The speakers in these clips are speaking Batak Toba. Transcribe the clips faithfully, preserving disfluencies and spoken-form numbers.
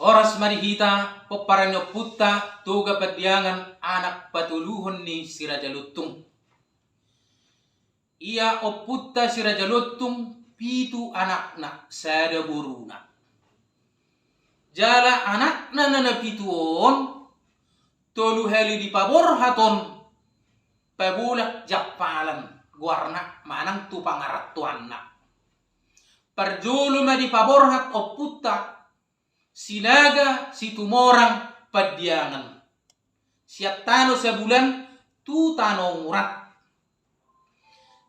Horas ma di hita pomparan ni ompunta Toga Pandiangan, anak patoluhon ni Si Raja Lontung. Ia ompunta Si Raja Lontung pitu anakna, sada boruna. Jala anakna na, na pitu on, tolu hali dipaborhat on pabolak jampalan goarna manang tu pangarantoanna. Parjolo ma dipaborhat ompunta Sinaga Situmorang Pandiangan sian tano Sabulan tu tano Urat.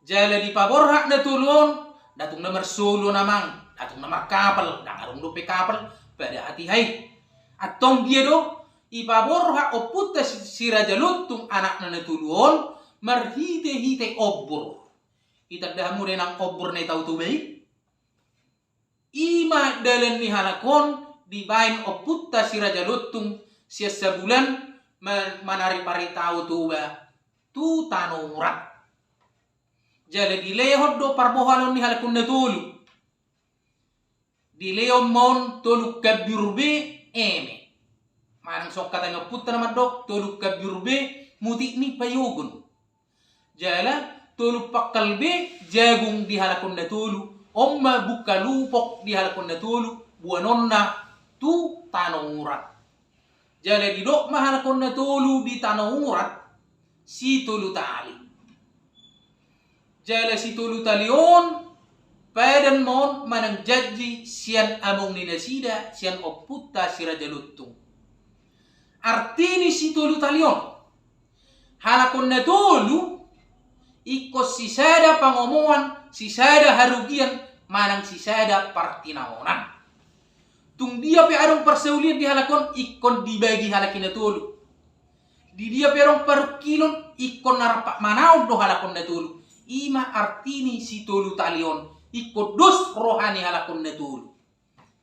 Jala dipaborhat na tolu on, ndang tung na marsolu on amang, ndang tung na markapal, ndang adong dope kapal pada hatiha i. Antong dia do, ipaborhat ompunta Si, Si Raja Lontung anakna na tolu on marhite-hite ombur. Itanda hamu do inang ombur na i tau tu bai? I ma dalan ni halak on dibaen ompunta Si Raja Lontung sian Sabulan ma-, manari paritau Toba tu tano Urat. Jala dilehon do parbohalon ni halak on na tolu. Dilehon ma on tolu kambiur be eme. Manang songon hata ni ompunta na mandok, tolu kambiur be mutik ni payogon. Jala tolu pangkal be jagung di halak on na tolu, on ma bungka lupok di halak on na tolu, boanonna tu tano Urat. Jala didok ma halak on na tolu di tano Urat, sitolu tali. Jala sitolu tali on, padan ma on manang janji sian among ni nasida, sian ompunta Si Raja Lontung. Arti ni sitolu tali on, halak on na tolu ingkon sisada pangomoan, sisada harugian, manang sisada partinaonan. Tung dia pe adong parsaulian di halak on, ingkon dibagi halak i na tolu. Di dia pe adong parungkilon, ingkon na rap manaon do halak on na tolu. I ma arti ni sitolu tali on, ingkon dos roha ni halak on na tolu.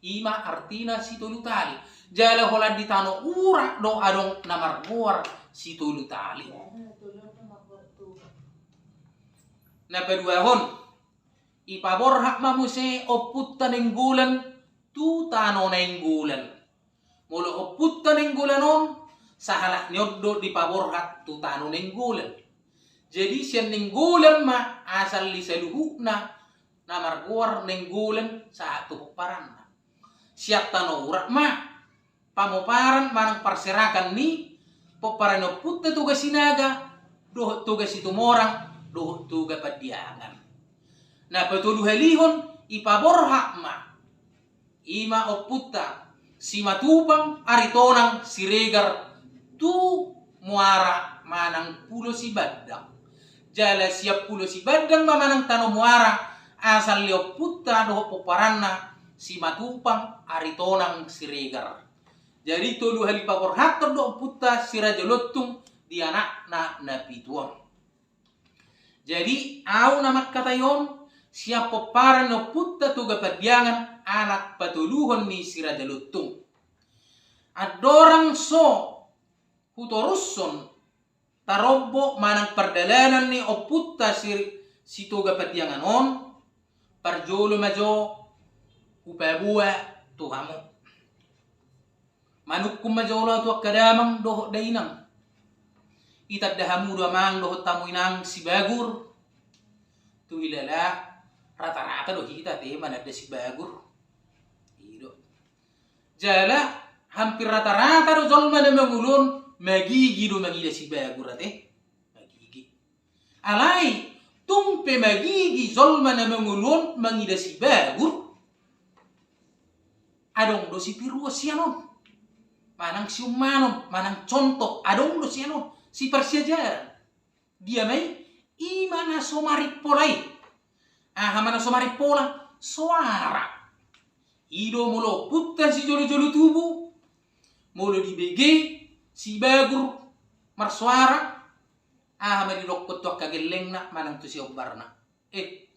I ma artina sitolu tali. Jala holan di tano Urat do adong na margoar sitolu tali. Na paduahon, ipaborhat ma muse ompunta Nainggolan tu tano Nainggolan. Molo ompunta Nainggolan on, sahalak ni on do dipaborhat tu tano Nainggolan. Jadi sian Nainggolan ma asal ni saluhutna na margoar Nainggolan sahat tu pomparanna. Sian tano Urat ma pamoparan manang parserakan ni pomparan ni ompunta Toga Sinaga dohot Toga Situmorang dohot Toga Pandiangan. Na patoluhalihon ipaborhat ma, i ma ompunta Simatupang Aritonang Siregar tu Muara manang Pulo Sibandang. Jala sian Pulo Sibandang ma manang tano Muara asal ni ompunta dohot pomparanna Simatupang Aritonang Siregar. Jadi tolu hali paborhathon do ompunta Si Raja Lontung di anakna na pitu on. Jadi au na mangkatai on sian pomparan ni ompunta Toga Pandiangan, anak patoluhon ni Si Raja Lontung. Andorang so hutorushon tarombo manang pardalanan ni ompunta Si, Si Toga Pandiangan on, parjolo ma jo hupaboa tu hamu. Manungkun ma jolo au tu angka damang dohot dainang. Itanda hamu do amang dohot hamu inang sibagur. Tu ilala rata-rata do hita te mananda sibagur. I do. Jala hampir rata-rata do jolma na mangolu on magigi do mangida sibagur ate. Magigi. Alai tung pe magigi jolma na mangolu on mangida sibagur, adong do sitiruon sian on. Manang siummanon, manang contoh, adong do sian on. Siparsiajaran. Dia ma i? I ma na so marimpola i. Aha ma na so marimpola? Soara. I do molo ompunta sijolo-jolo tubu, molo dibege sibagur marsoara, aha ma didokkon tu angka gellengna manang tu siombarna? Eh,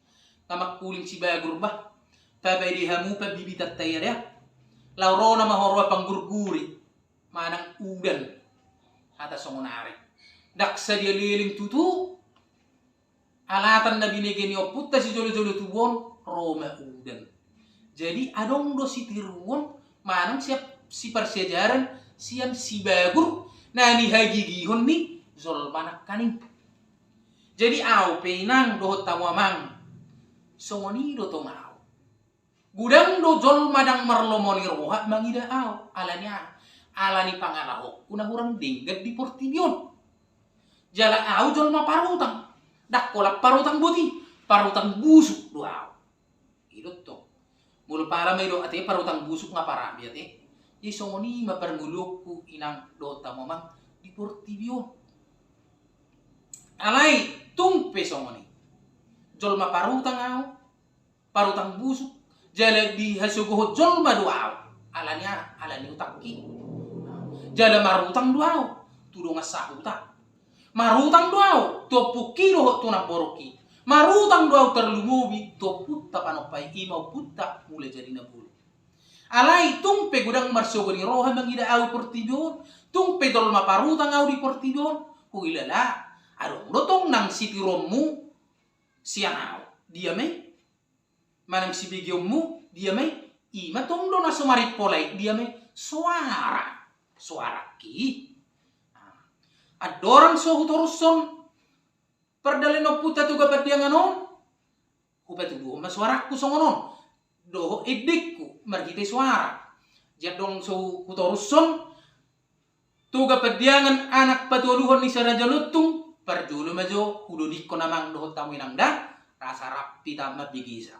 nga mangkuling sibagur bah. Pabaen hamu pambibitanta i da. Laho ro nama huroha panggurguri manang udan. Hata songon ari. Ndang sadia leleng tutu alatan na binege ni ompunta sijolo-jolo tubu on, ro ma udan. Jadi adong do sitiruon manang siap siparsiajaran sian sibagur na nihagigihon ni jolma nangkaning. Jadi au pe inang dohot hamu amang, songon i do tong au. Godang do jolma ndang marlomo ni roha mangida au, alani aha? Alani pangalahonku na hurang denggan di portibi on. Jala au jolma parutang, ndang holan parutang boti, parutang busuk do au. I do tong. Molo pala ma i do ate parutang busuk nga parabi ate. Jadi songon i ma parngoluonku inang dohot hamu amang di portibi on. Alai tung pe songon i, jolma parutang au, parutang busuk, jala dihasogohon jolma do au. Alani aha? Alani utangki. Jala marutang do au tu dongan sahuta. Marutang do au tu ompungki dohot tu namborungki. Marutang do au tarlumobi tu ompunta Panompa i, i ma ompunta Mulajadi Nabolon. Alai tung pe godang marsogo ni roha mangida au di portibi on, tung pe jolma parutang au di portibi on, huhilala adong do tong nang sitiruonmu sian au. Dia ma i? Manang sibegeonmu, dia ma i? I ma tong do na so marimpola i, dia ma i? Soara. Soarangki. Andorang so hutorushon pardalanan ompunta Toga Pandiangan on, hupatuduhon ma soarangku songon on dohot endengku marhite soara. Jadi andorang so hutorushon Toga Pandiangan anak patualuhon ni Si Raja Lontung, parjolo ma jo hudodingkon amang dohot hamu inang da, rasa rap hita mambegesa.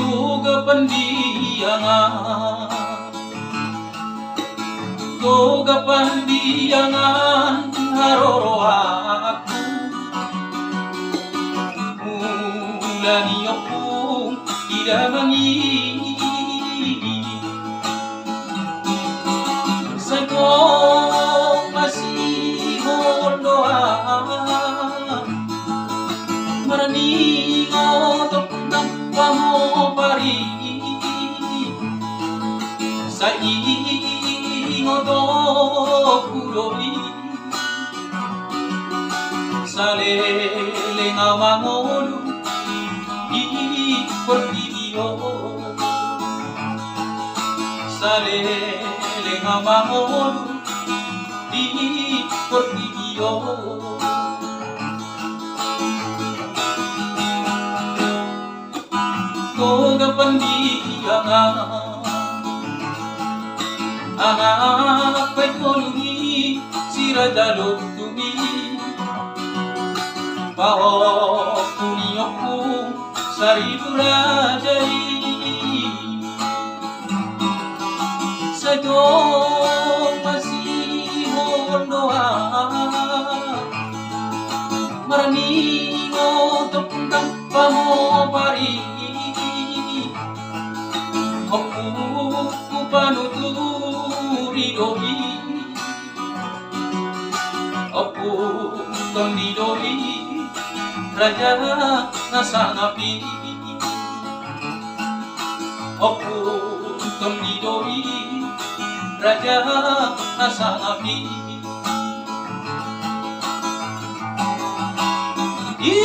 Toga Pandiangan, Toga Pandiangan haroroanku. Mula ni ompung di damang i, sai tong masihol do au marningot ompung nang pamopar i. Sai ingot ompungku do i, saleleng au mangolu di portibi on. Saleleng au mangolu di portibi on. Toga Pandiangan, anak paitolu ni Si Raja Lontung i, pahompu ni ompung Saribu Raja i. Sai tong masihol do au marningot ompung nang pamopar i. Ompungku panuturi do i, ompung tondi do i, raja na sangap i. Ompung tondi do i, raja na sangap i. Di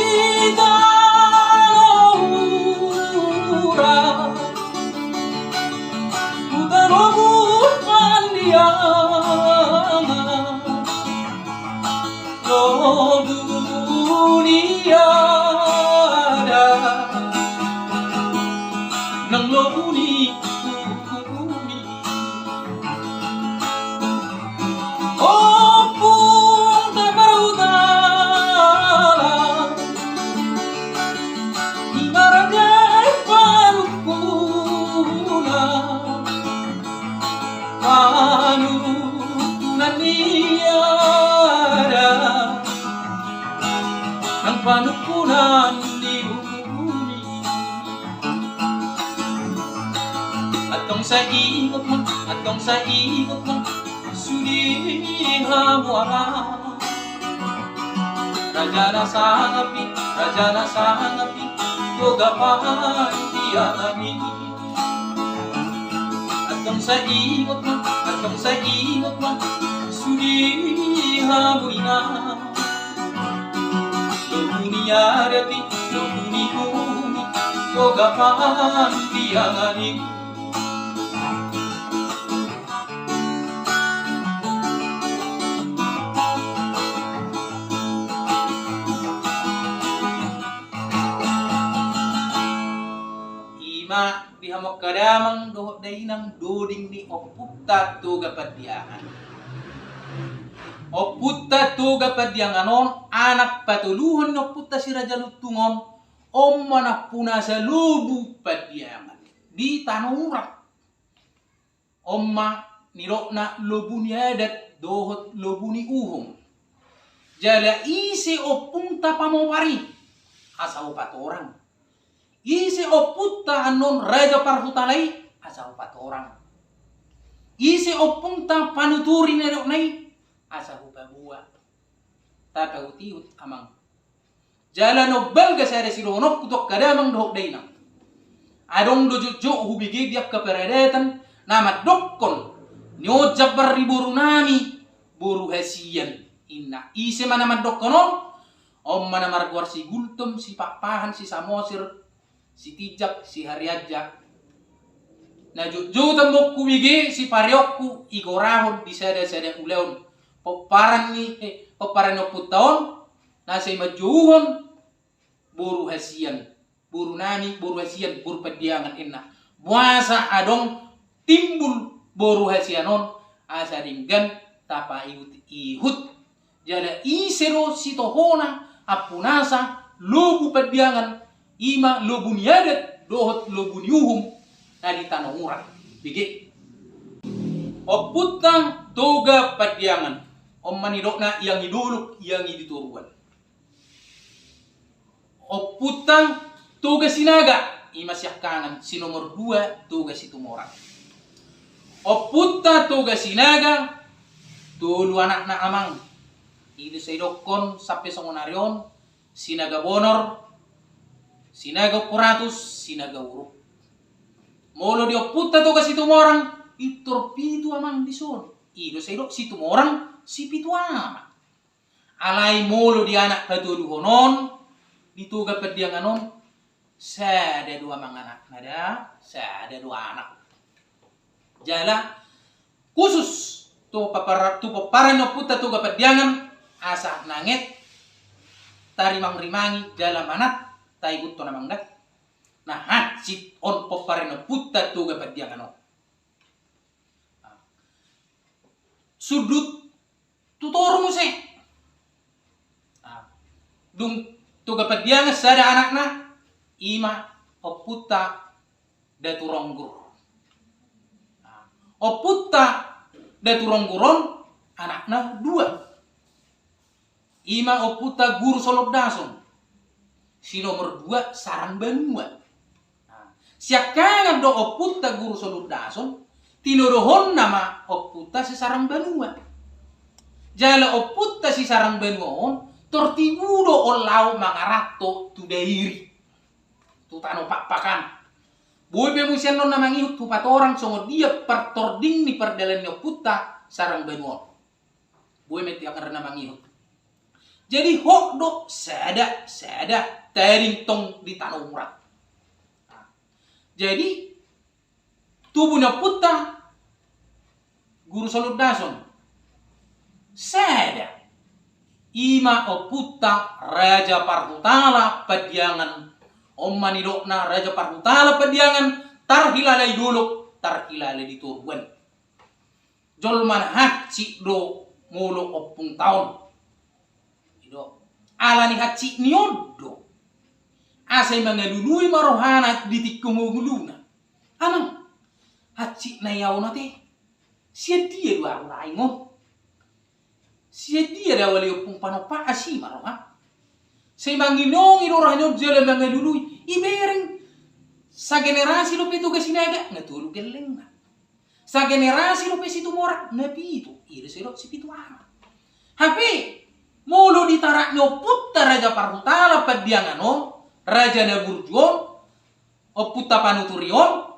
tano Urat, huta Lobu Pandiangan, lobu ni adat nang lobu ni humi. Ompung Taparhutala, ima raja i panungkunan, panungkunan ni adat. Panungkunan ni bumi. Antong sai ingot ma, antong sai ingot ma, sude hamu amang. Raja na sangap i, raja na sangap i, Toga Pandiangan i. Antong sai ingot ma, antong sai ingot ma, sude hamu inang. Lobu ni adat i, lobu ni uhum i, Toga Pandiangan i. I ma di hamu angka damang dohot dainang doding ni ompunta Toga Pandiangan. Ompunta Toga Pandiangan on anak patoluhon ni ompunta si Raja Lontung on, on ma nampunasa Lobu Pandiangan di Tano Urat. On ma nidokna lobu ni adat dohot lobu ni uhum. Jala ise ompunta pamopar i, asa hupatorang. Ise ompunta annon raja parhutala i, asa hupatorang. Ise ompunta panuturi na nidokna i, asa hupaboa. Tapaihutihut amang. Jala na umbalga sada sidohononku tu angka damang dohot dainang. Adong do jotjot hubege di angka paradatan na mandokkon, nionjak barri boru nami, boru hasian. Inna ise ma na mandokkon on, on ma na margoar si Gultom, si Pakpahan, si Samosir, si Tijak, si Harianja. Na jotjot ma hubege sipareonku, igorahon di sadasada ulaon pomparan ni, eh, pomparan ni ompunta on, na sai manjouhon boru hasian, boru nami, boru hasian, boru Pandiangan inna. Boasa adong timbul boru hasian on, asa denggan tapaihutihut. Jala ise do sitohona ampunasa lobu Pandiangan, i ma lobu ni adat dohot lobu ni uhum na di Tano Urat. Bege. Ompunta Toga Pandiangan, on ma nidokna iang i dolok, iang i di toruan. Ompunta Toga Sinaga, i ma siangkangan, si nomor dua Toga Situmorang. Ompunta Toga Sinaga, tolu anakna amang. I do sai dokkon sampe songon ari on, Sinaga Bonor, Sinaga Ompuratus, Sinaga Uruk. Molo di ompunta Toga Situmorang, pintor pitu amang dison. I do sai dok Situmorang, si pitu ama. Alai molo di anak patoluhon on, di Toga Pandiangan on, sada do amang anakna da, sada do anak. Jala khusus tu papar-, tu pomparan ni ompunta Toga Pandiangan, asa nanget tarimangrimangi jala manat taihuthon amang da. Na hansit on pomparan ni ompunta Toga Pandiangan on. Sundut tu toru muse. Ah, dung Toga Pandiangan sada anakna, i ma ompunta Datu Ronggur. Ah, ompunta Datu Ronggur on anakna dua. I ma ompunta Guru Solondason. Si nomor dua Sarang Banua. Nah, siangkangan do ompunta Guru Solondason, tinodohonna ma ompunta si Sarang Banua. Jala ompunta si Sarang Banua on, tor tibu do on laho mangaranto tu Dairi, tu tano Pakpahan. Boi pe muse annon na mangihut hupatorang songon dia partording ni pardalan ni ompunta Sarang Banua on. Boi ma tiang na mangihut. Jadi hot do sada, sada tading tong di Tano Urat. Jadi tubu ni ompunta Guru Solondason sada. I ma ompunta Raja Parhutala Pandiangan. On ma nidokna Raja Parhutala Pandiangan, tarhilala di dolok, tarhilala di toruan. Jolma na hansit do molo ompungta on. I do. Ala ni hansit ni on do. Asa i mangalului ma rohana di tingki ngoluna. Amang, hansit na i ahu on ate. Sian dia do ahu laing on? Sian dia do ahu ale ompung panompa? Asi ma roha. Sai manginongi do roha ni on jala mangalului. Ibereng sagenerasi dope Toga Sinaga, nga tolu gellengna. Sagenerasi dope Situmorang, nga pitu. I do sai didok Sipitu Ama. Hape molo di tarak ni ompunta Raja Parhutala Pandiangan on, Raja na burju on, ompunta Panuturi on,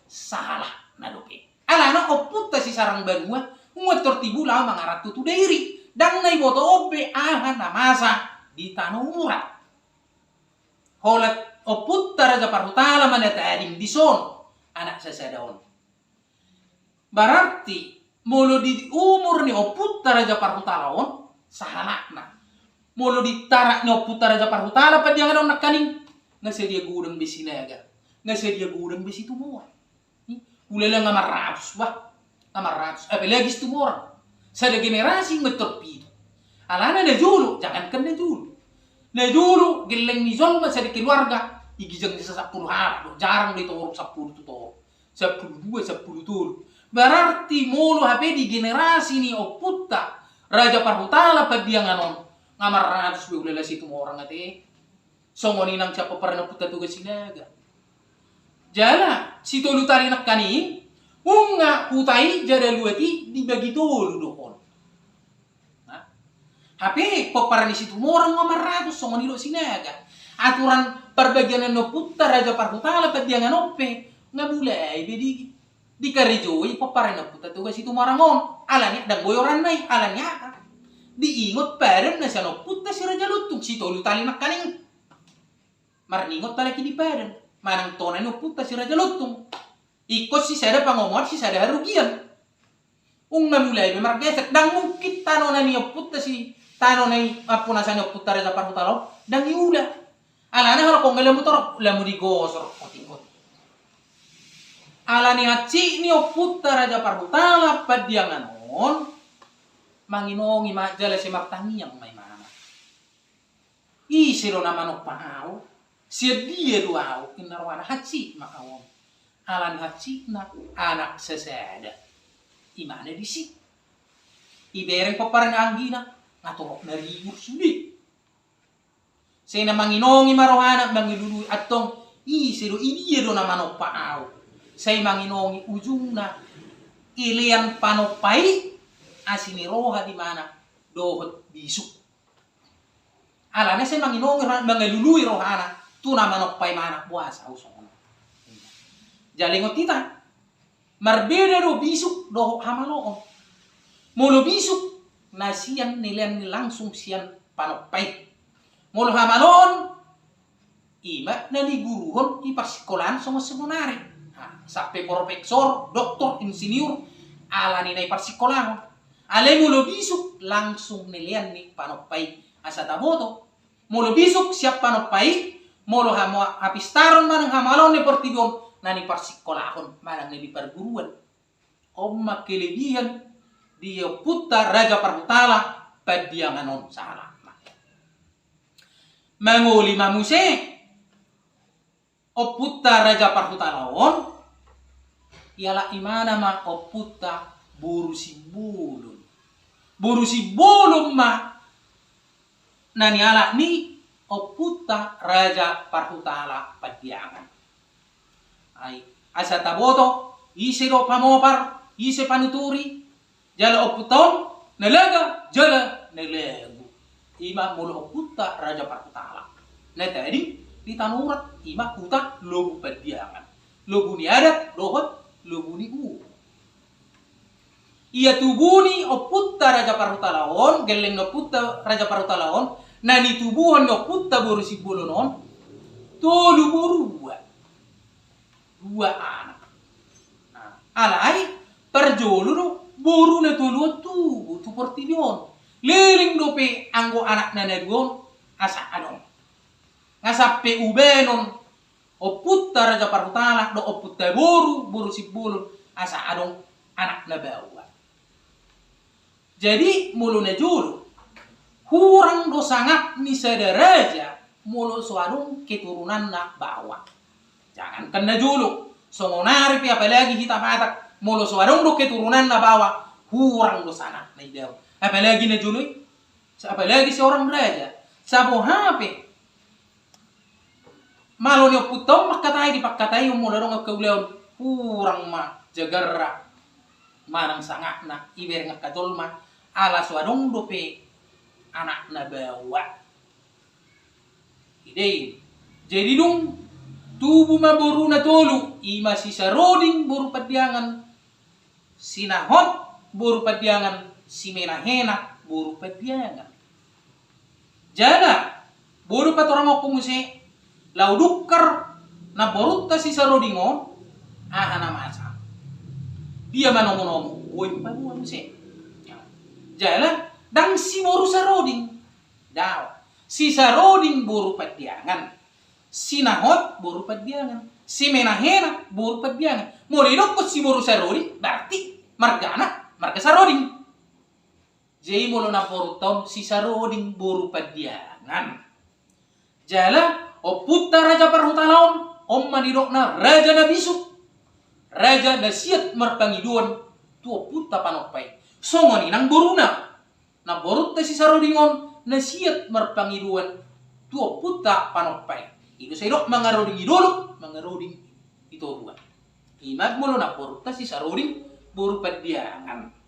sahalakna dope. Alana ompunta Sisarang Banua, nunga tor tibu laho mangaranto tu Dairi. Ndang na iboto on be aha na masa di tano Urat. Holan ompunta Raja Parhutala ma na tading dison, anak sasada on. Berarti molo di umur ni ompunta Raja Parhutala on, sahalakna. Molo di tarak ni ompunta Raja Parhutala Pandiangan on nangkaning, nga sadia godang be Sinaga, nga sadia godang be Situmorang. Ulala, nga marratus, bah. Nga marratus. Apalagi Situmorang. Sada generasi nga tor pitu. Alana najolo, jangankan najolo. Najolo, gelleng ni jolma sada keluarga, i ginjang ni sasampulu halak do, jarang do i torop sampulu tu torop. Sampulu dua, sampulu tolu. Berarti molo hape di generasi ni ompunta Raja Parhutala Pandiangan on, nga marratus be ulala Situmorang ate. Songon i nang sian pomparan ni ompunta Toga Sinaga. Jala sitolu tali nangkaning, nunga huta i jala luat i dibagi tolu do on. Nah. Hape pomparan ni Situmorang nga marratus, songon i do Sinaga. Aturan parbagianan ni ompunta Raja Parhutala Pandiangan on pe, nga mulai be di, dikarejoi pomparan ni ompunta Toga Situmorang on. Alani ndang boi oranna i, alani aha? Diingot padan na sian ompunta Si Raja Lontung, sitolu tali nangkaning. Marningot halak i di padan, manang tona ni ompunta Si Raja Lontung. Ingkon sisada pangomoan, sisada harugian. Nunga mulai be margeser, ndang mungkin tano na ni ompunta si, tano na i, ampunasa ni ompunta Raja Parhutala on, ndang iula. Alana halak on nga lamu torop, lamu digosor otik-otik. Alani hansit ni ompunta Raja Parhutala Pandiangan on, manginongi ma jala sai martangiang ma imana. Ise do na manompa ahu? Sian dia do ahu? Inna rohana, hansit ma ahu on. Alani hansitna anak sasada. Imana disi. Ibereng pomparan ni anggina, nga torop na riur sude. Sai na manginongi ma rohana, mangalului, antong ise do, i dia do na manompa ahu? Sai manginongi ujungna, elean panompa i, asi ni roha di imana dohot bisuk. Alana sai manginongi rohana, mangalului rohana tu na manompa imana, boasa ahu songon on. Jala ingot hita, marbeda do bisuk dohot hamaloon. Molo bisuk, na sian nelean ni langsung sian panompa i. Molo hamaloon, ima na niguruhon i parsikolaan songon saonari. Nah, sampe profesor, doktor, insinyur, alani na i parsikolahon. Alai molo bisuk, langsung nelean ni panompa i. Asa taboto. Molo bisuk sian panompa i, molo hamo-, hapistaron manang hamaloon ni portibi on, na niparsikolahon manang na niparguruan. On ma kelebihan di ompunta Raja Parhutala Pandiangan on sahalakna. Mangoli ma muse ompunta Raja Parhutala on, ialap imana ma ompunta boru Simbolon. Boru Simbolon ma na nialap ni ompunta Raja Parhutala Pandiangan. Ai, asa taboto, ise do pamopar, ise panuturi, jala ompunta on, na laga, jala na lagu. Ima molo ompunta Raja Parhutala. Na tading, di tano Urat, ima huta Lobu Pandiangan. Lobu ni adat, dohot, lobu ni uhum. Ia tubu ni ompunta Raja Parhutala on, gelleng ni ompunta Raja Parhutala on, na nitubuhon ni ompunta boru Simbolon on, tolu borua. Dua anak. Nah, alai, parjolo do, boru na tolu on tubu, tu portibi on. Leleng dope anggo anakna na dua on, asa adong. Nga sampe ubanon, ompunta Raja Parhutala, dohot ompunta boru, boru Simbolon, asa adong anak na baoa. Jadi, molo na jolo, hurang do sangap ni sada raja, molo so adong keturunanna baoa. Jangankan na jolo, songonari pe apalagi hita Batak, molo so adong do keturunanna baoa, hurang do sangapna i baoa. Apalagi na jolo i, Sa-, apalagi seorang raja. Saboha pe malo ni ompunta on mangkatai, dipangkatai on molo adong angka ulaon, hurang ma jagarna manang sangapna ibereng angka jolma, ala so adong dope anakna baoa. Ida i. Jadi dung tubu ma boruna tolu, i ma si Saroding boru Pandiangan, si Nahot boru Pandiangan, si Menahenak boru Pandiangan. Jala, bodo patorangonku muse, laho dungkar namborunta si Saroding on, aha na masa. Dia manomu-nomu, boi paboa muse. Jala, ndang si boru Saroding. Daong. Si Saroding boru Pandiangan. Si Nahot boru Pandiangan. Si Menahenak boru Pandiangan. Molo didokkon si boru Saroding, berarti margana, marga Saroding. Jadi molo namborunta on si Saroding boru Pandiangan. Jala, ompunta Raja Parhutala on, on ma nidokna raja na bisuk. Raja na siat marpangidoan tu ompunta panompa i. Songon i nang boruna. Namborunta si Saroding on, na siat marpangidoan tu ompunta panompa i. I do sai didok mangaroding i dolok, mangaroding i toruan. I ma molo namborunta si Saroding boru Pandiangan.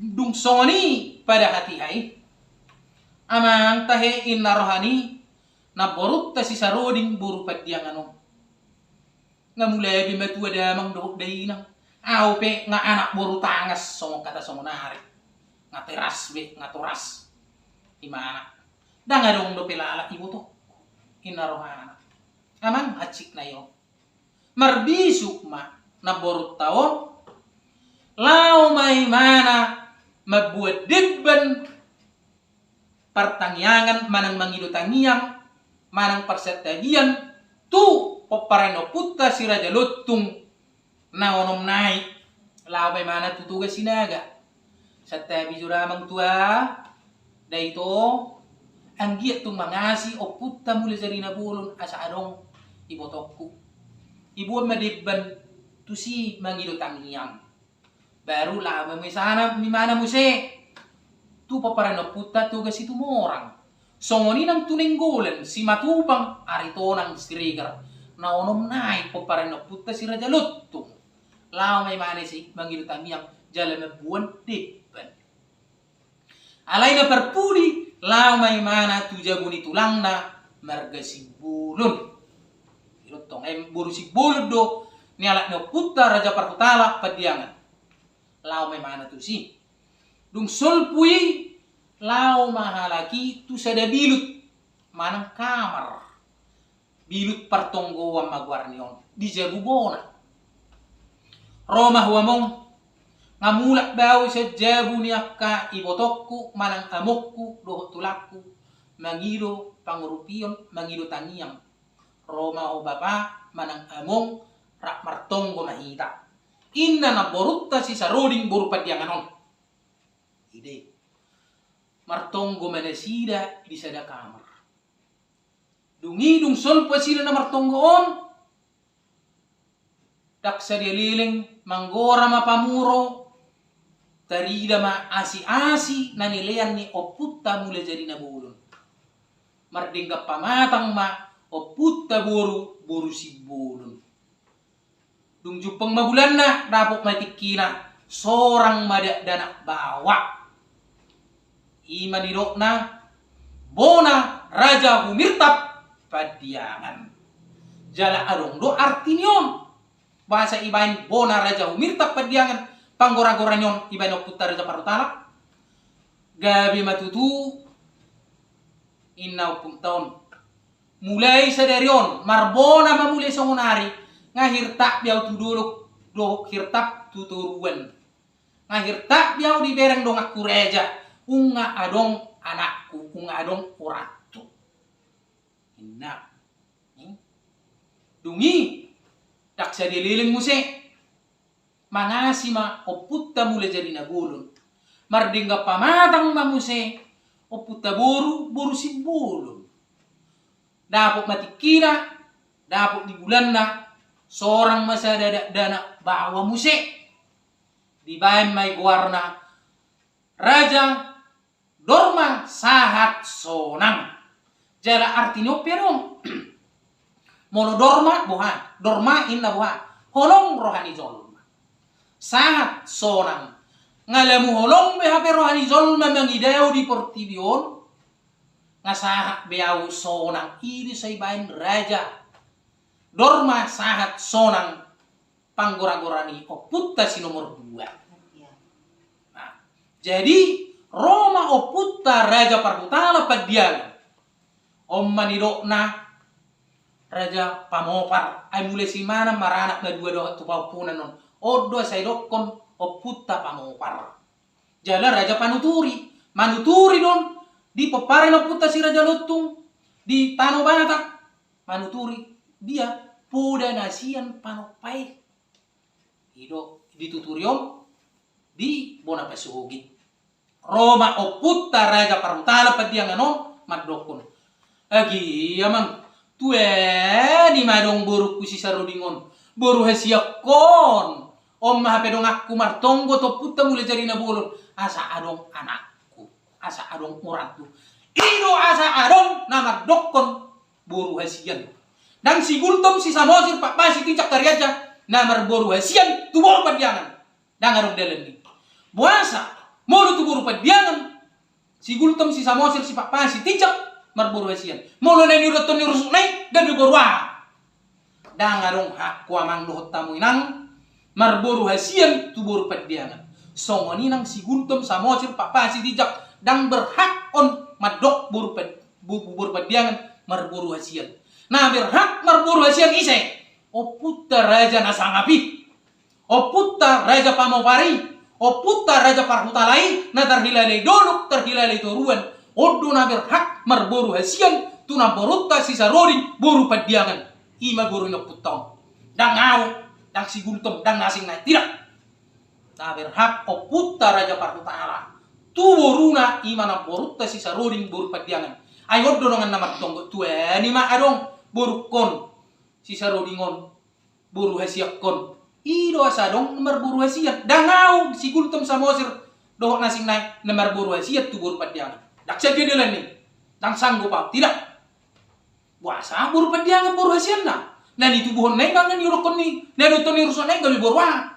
Dung songon i pada hatiha i, amang tahe inna roha ni namborunta si Saroding boru Pandiangan on. Nga mula be matua damang dohot dainang. Au pe nga anak boru tangas songon hata songon ari. Nga teras be, nga toras. Imana. Ndang adong dope lala ibotongku. Inna rohana. Amang hansit na i on. Marbisuk ma namborunta on. Laho ma imana mambuat demban partangiangan manang mangido tangiang manang parsantabian tu pomparan ni ompunta si Raja Lontung na onom nai. Laho ma imana tu Toga Sinaga. Santabi jo damang tua, da ito, anggiat tung mangasi ompunta Mulajadi Nabolon asa adong ibotongku. Iboan ma demban tusi mangido tangiang. Baru laho ma imana muse tu pomparan ni ompunta Toga Situmorang. Songon i nang tu Nainggolan, Simatupang, Aritonang, Siregar. Na onom nai pomparan ni ompunta si Raja Lontung. Laho ma imana isi mangido tangiang jala mamboan demban. Alai na parpudi, laho ma imana tu jabu ni tulangna marga Simbolon. Idontong, eh, boru Simbolon do nialap ni ompunta Raja Parhutala Pandiangan. Laho ma imana tusi. Dung solpu i, laho ma halak i tu sada bilut manang kamar. Bilut partonggoan ma goar ni on, di jabu bona. Ro ma hu among, nga mulak be au sian jabu ni angka ibotongku manang amongku dohot tulangku, mangido pangurupion, mangido tangiang. Ro ma ho bapa manang among, rap martonggo ma hita. Inna namborunta si Saroding boru Pandiangan on. Ida i. Martonggo ma nasida di sada kamar. Dung i dung solpu nasida na martonggo on, ndang sadia leleng manggora ma pamuro, tarida ma asi-asi na nilean ni ompunta Mulajadi Nabolon. Mardenggan pamatang ma ompunta boru, boru Simbolon. Dung jumpang ma bulanna, dapot ma tingkina, sorang ma dakdanak baoa. I ma nidokna, bona Raja Humirtap Pandiangan. Jala adong do arti ni on. Boasa ibaen bona Raja Humirtap Pandiangan, panggora-gora ni on ibaen ompunta Raja Parhutala. Gabe ma tutu, inna ompunta on. Mulai sadari on, marbona ma mulai songon ari, nga hirtap be au tu dolok, dohot hirtap tu toruan. Nga hirtap be au dibereng donganku raja, unga adong anakku, unga adong orangku. Inna. Hmm? Dung i, ndang sadia leleng muse. Mangasi ma ompunta Mulajadi Nabolon. Mardenggan pamatang ma muse ompunta boru, boru Simbolon. Dapot ma tingkina, dapot di bulanna, sorang ma sada dakdanak baoa muse. Dibaen ma i goarna Raja Dorma sahat sonang. Jala arti ni on pe adong. Molo dorma boha, dorma inna boha, holong roha ni jolma. Sahat sonang. Nga lamu holong be hape roha ni jolma mangidau di portibi on, nga sahat be ahu sonang, i do sai baen raja. Dorma sahat sonang, panggora-gora ni ompunta si nomor dua. Nah, jadi ro ma ompunta Raja Parhutala Pandiangan. On ma nidokna Raja Pamopar. Ai mulai simanan maranak madua dohot tu pahompunan on. On do asa didokkon ompunta Pamopar. Jala Raja Panuturi. Manuturi do on di pomparan ni ompunta si Raja Lontung di Tano Batak. Manuturi dia poda na sian Panompa i. I do dituturi on di bona pasogit. Ro ma ompunta Raja Parhutala Pandiangan on mandokkon, agi amang, tuani ma adong borungku si Saroding on, boru hasianhon. On ma hape donganku martonggo tu ompunta mulai jadi na bolon, asa adong anakku, asa adong orangku. I do asa adong na mandokkon boru hasian. Ndang si Gultom, si Samosir, Pakpahan, si Tinjak, Karianja na marboru hasian tu boru Pandiangan. Ndang adong dalan ni. Boasa molo tu boru Pandiangan si Gultom, si Samosir, si Pakpahan, si Tinjak marboru hasian, molo na niuduthon ni rusukna i gabe boru aha? Ndang adong hakku amang dohot hamu inang marboru hasian tu boru Pandiangan. Songon i nang si Gultom, Samosir, Pakpahan, si Tinjak, ndang berhak on mandok boru Pan-, bo-, boru Pandiangan marboru hasian. Na berhak marboru hasian ise? Ompunta raja na sangap i. Ompunta Raja Pamopar i, ompunta Raja Parhutala i, na tarhilala i dolok, tarhilala i toruan, on do na berhak marboru hasian tu namborunta si Saroding boru Pandiangan. I ma boru ni ompunta on. Ndang ahu, ndang si Gultom, ndang na asing na i, tidak. Na berhak ompunta Raja Parhutala tu boruna, i ma namborunta si Saroding boru Pandiangan. Ai on do dongan na martonggo, tuani ma adong borungkon si Saroding on boru hasianhon. I do asa adong na marboru hasian. Ndang ahu si Gultom, Samosir dohot na asing na i na marboru hasian tu boru Pandiangan. Ndang sadia dalan ni. Ndang sanggup ahu, tidak. Boasa boru Pandiangan boru hasianna? Na nitubuhonna i manang na niuduthon ni, na niuduthon ni rusukna i gabe boru aha?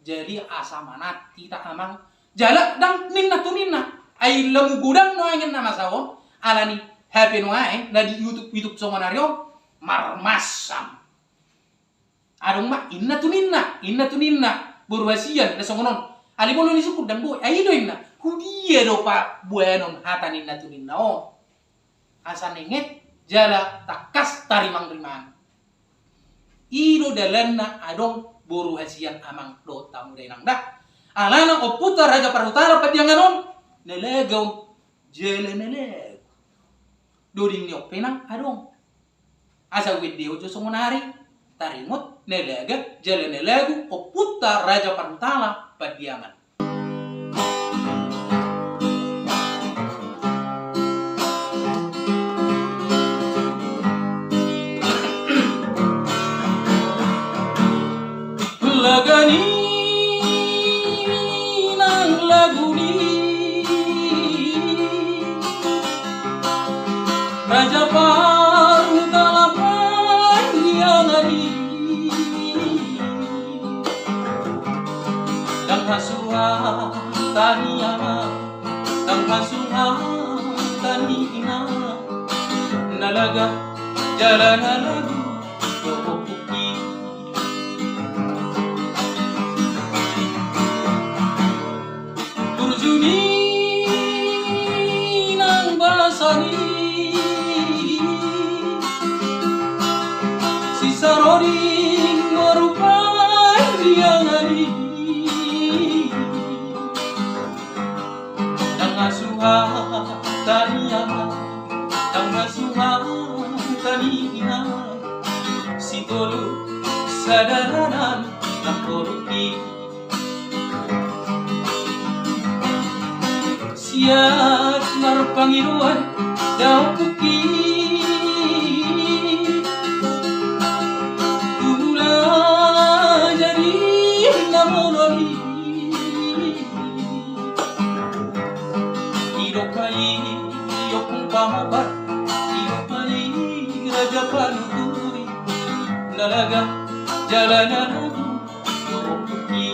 Jadi asa manat hita amang. Jala ndang ninna tu ninna. Ai lamu godang nuaeng na masa on, alani hape nuaeng na di YouTube, YouTube songon ari on marmasam. Adong ma inna tu ninna, inna tu ninna boru hasian na songon on. Alai molo ni sungkun ndang boi, ai i do inna. Hudia do paboanon hata ninna tu ninna on? Asa nenget jala tangkas tarimang-rimang. I do dalanna adong boru hasian amang dohot hamu da inang da. Alana ompunta Raja Parhutala Pandiangan on na laga on jala na lagu. Doding ni on pe nang adong. Asa uendehon jo songon ari taringot na laga jala na lagu ompunta Raja Parhutala Pandiangan. Laga ni nang lagu ni Raja Parhutala Pandiangan i. Ndang hasuhuton ni ama, ndang hasuhuton ni ina, na laga jala na lagu do ompungki. Burju ni nang basa ni si Saroding boru Pandiangan i. Ndang hasuhuton ni ama, ndang hasuhuton ni ina, sitolu sadalanan namborungki. Siat marpangidoan da ompungki, tu mula jadi na moloi. Jala na lagu tu ompungki.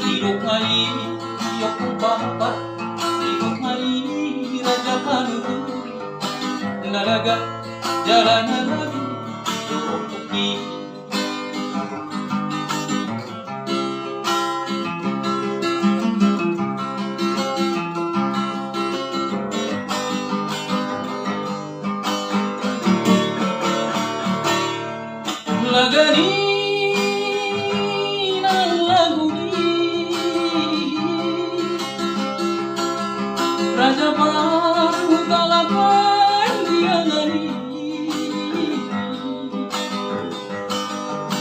Didok ma i, i ompung pamopat. Didok ma i, raja panuturi. Na lagak jala na lagu tu ompungki. Lagak ni na lagu ni raja parhutala Pandiangan i.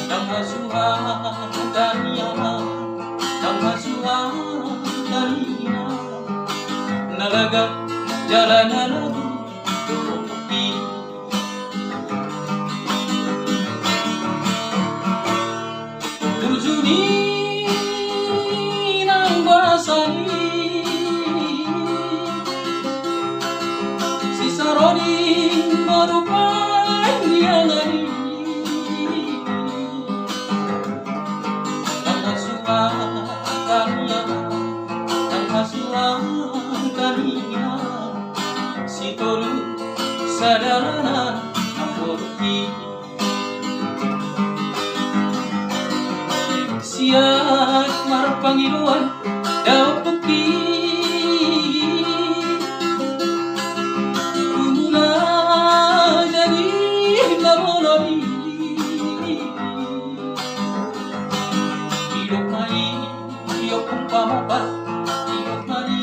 Ndang hasuhuton i, ndang hasuhuton i, na lagak jala na lagu tu ompungki. Burju ni nang basa ni si Saroding ma rupa ni angani. Ndang hasuhuton i, ndang hasuhuton i, si tolu sadalanan amborki. Siat marpangidoan da ompungki, tu mula jadi na bolon i. Didok ma i, i ompung pamopat. Didok ma i,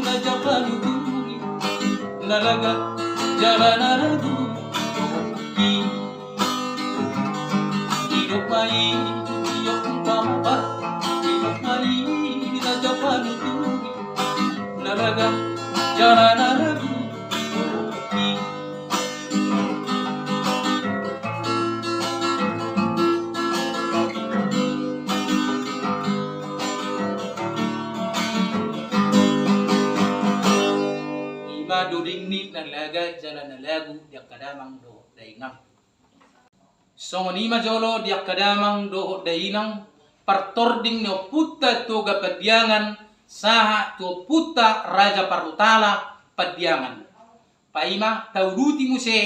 raja panuturi. Na lagak jala na lagu tu ompungki. Didok ma i, i ompung pamopat. Didok ma i, raja panuturi. Na lagak jala na lagu tu ompungki. I ma doding ni na lagak jala na lagu di angka damang dohot dainang. Songon i ma jolo di angka damang dohot dainang, partording ni ompunta Toga Pandiangan sahat tu ompunta Raja Parhutala Pandiangan. Paima tauduti muse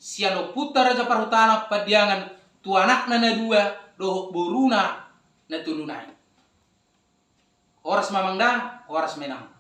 sian ompunta Raja Parhutala Pandiangan tu anakna na dua dohot boruna na tolu nai. Horas ma amang da, horas ma inang.